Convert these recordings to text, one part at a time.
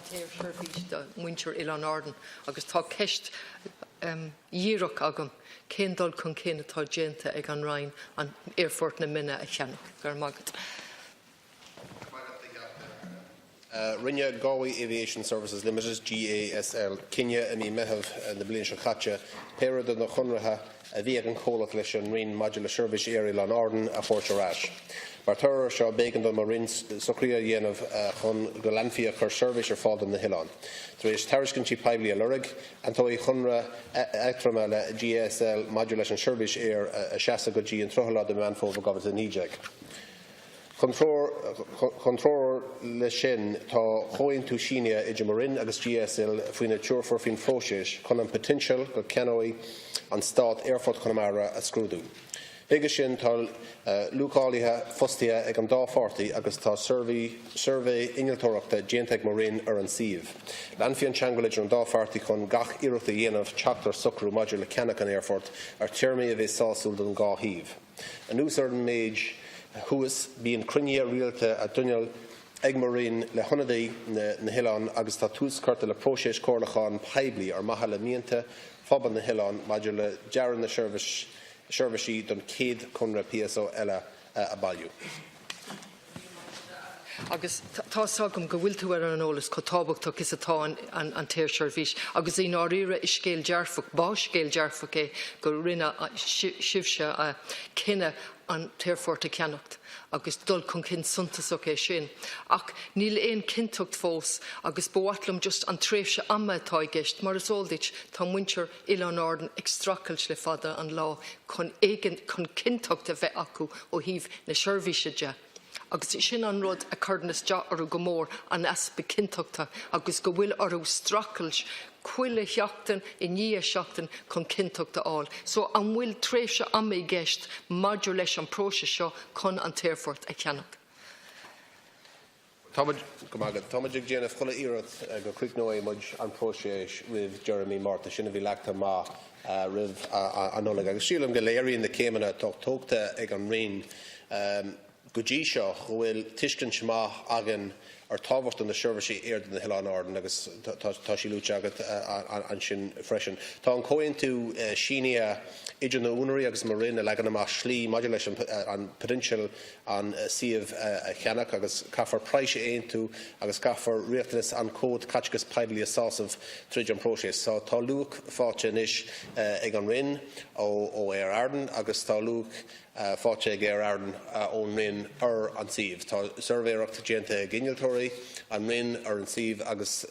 t-aersheirbhís do mhuintir Oileáin Árann agus tá ceist dhíreach agam, cén dul chun cinn atá déanta ag an Roinn an Aerfort na Minne a cheannach? Go raibh maith agat. Rinne Galway Aviation Services Limited, GASL, cinneadh i mí Meitheamh na bliana seo caite péire de na conarthaí a bhí ag an chomhlacht leis an Roinn maidir le seirbhís aeir Oileáin Árann a thabhairt ar ais. Mar thoradh air seo, b'éigean do mo Roinn socruithe a dhéanamh chun go leanfaí ag cur seirbhís ar fáil do na hoileáin. Tar éis tairiscintí poiblí a lorg, aontaíodh conradh eatramhach le GASL maidir leis an seirbhís aeir a seasfaidh go dtí an 30 lá de Mheán Fómhair 2019. Chun treorú leis sin, tá comhaontú sínithe idir mo Roinn agus GASL faoina dtabharfar faoin phróiseas chun an poitéinseal go gceannóidh an Stát Aerfort Chonamara a scrúdú. Chuige sin, tá luachálaithe fostaithe ag an dá pháirtí agus tá suirbhé innealtóireachta déanta ag mo Roinn ar an suíomh. Leanfaidh an teagmháil idir an dá pháirtí chun gach iarracht a dhéanamh teacht ar socrú maidir le ceannach an aerfoirt ar téarmaí a bheidh sásúil don dhá thaobh. Anuas ar an méid thuas, bíonn cruinnithe rialta á dtionól ag mo Roinn le hionadaithe na n-oileán agus tá tús curtha le próiseas comhairliúcháin poiblí ar mhaithe le mianta phobal na n-oileán maidir le dearadh na seirbhísí don chéad chonradh PSO eile a bhailiú. Agus tá 'fhios agam go bhfuil tú ar an eolas chomh tábhachtach is atá an t-aersheirbhís agus i ndáiríre is scéal dearfach, ba scéal dearfach é go rinne sibhse cinneadh an t-aerfort a cheannacht agus dul chun cinn suntasach é sin. Ach níl aon chinnteacht fós agus ba mhaith liom just an tréimhse ama atá i gceist. Mar is eol duit, tá muintir Oileáin Árann ag streachailt le fada an lá chun chun cinnteacht a bheith acu ó thaobh na seirbhíse de. Agus sin an rud a chuireann isteach orthu go mór, an easpa cinnteachta agus go bhfuil orthu streachailt chuile sheachtain i ndiaidh seachtain chun cinnteacht a fháil. So an bhfuil tréimhse ama i gceist maidir leis an próiseas seo chun an t-aerfort a cheannach? Tá muid, go maith agat. Tá muid ag déanamh chuile iarracht go gcríochnóidh muid an próiseas roimh deireadh mí Márta. Sin a bhí leagtha amach roimh an Nollaig. Agus sílim go léiríonn na céimeanna atá tógtha ag an Roinn go dtí seo go bhfuil tuiscint mhaith againn ar tábhacht na seirbhísí aeir do na hOileáin Árann agus tá sí luaite agat ansin freisin. Tá an comhaontú sínithe idir na húinéirí agus mo Roinn a leagann amach slí maidir leis an poitéinseal an suíomh a cheannach agus caithfear praghas a aontú agus caithfear riachtanas an Chóid Caiteachais Poiblí a sásamh tríd an bpróiseas. Tá luach faighte anois ag an Roinn ó Aer Arann agus tá luach faighte ag Aer Arann ón Roinn ar an suíomh. Tá suirbhéireacht déanta ag innealtóirí an Roinn ar an suíomh agus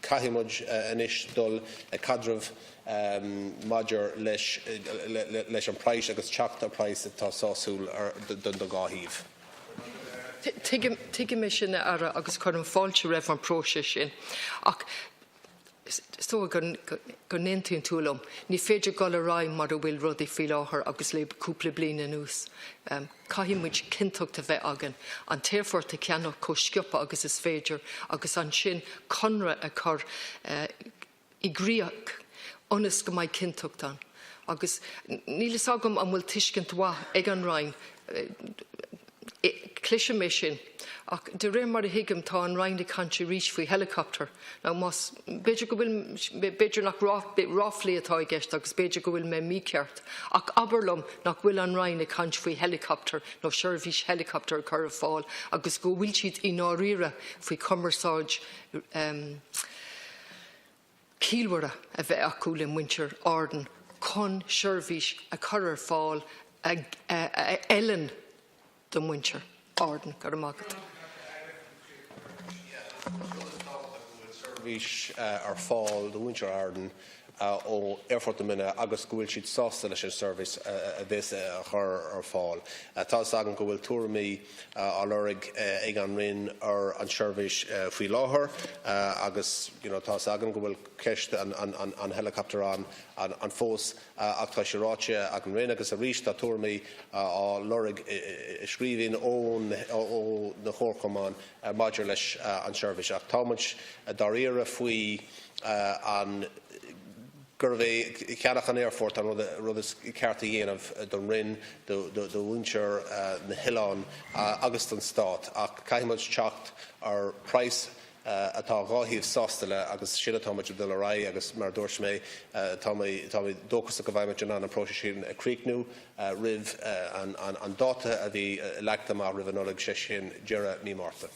caithfidh muid anois dul ag caidreamh maidir leis leis an praghas agus teacht ar praghas atá sásúil don dá thaobh. Tuigim é sin, a Aire, agus cuirim fáilte roimh an bpróiseas sin. Ach is dóigh go n-aontaíonn tú liom, ní féidir dul ar aghaidh mar a bhfuil rudaí faoi láthair agus le cúpla bliain anuas. Caithfidh muid cinnteacht a bheith againn, an t-aerfort a cheannach chomh sciobtha agus is féidir agus ansin conradh a chur i gcrích ionas go mbeidh cinnteacht ann. Agus níl fhios agam an bhfuil tuiscint mhaith ag an Roinn, cloisim é sin, ach de réir mar a thuigim tá an Roinn ag caint arís faoi helicopter. Now más, b'fhéidir go bhfuil, b'fhéidir nach ráflaí atá i gceist agus b'fhéidir go bhfuil mé mícheart, ach abair liom nach bhfuil an Roinn ag caint faoi helicopter nó seirbhís helicopter a chur ar fáil agus go bhfuil siad i ndáiríre faoi chumarsáid ciallmhara a bheith acu le muintir Árann chun seirbhís a chur ar fáil a fheileann do mhuintir Árann. Go raibh maith agat. Rud is tábhachtach go bhfuil seirbhís ar fáil do mhuintir Árann ó Aerfort na Minne agus go bhfuil siad sásta leis an seirbhís a bheas á chur ar fáil. Tá fhios agam go bhfuil tuairimí á lorg ag an Roinn ar an seirbhís faoi láthair agus you know tá fhios agam go bhfuil ceist an helicopter ann fós ach tá sé ráite ag an Roinn agus arís tá tuairimí á lorg i scríbhinn ó na comharchumainn maidir leis an seirbhís ach tá muid dáiríre faoi an gurbh é ceannach an aerfoirt an rud is ceart a dhéanamh don Roinn, do mhuintir na n-oileán agus don Stát ach caithfidh muid teacht ar praghas. atá dhá thaobh sásta le agus sin atá muid ag dul ar aghaidh agus mar a dúirt mé tá mé tá mé dóchasach go mbeidh muid in ann an próiseas sin a chríochnú roimh an dáta a bhí leagtha amach roimh an Nollaig, sé sin deireadh mí Márta.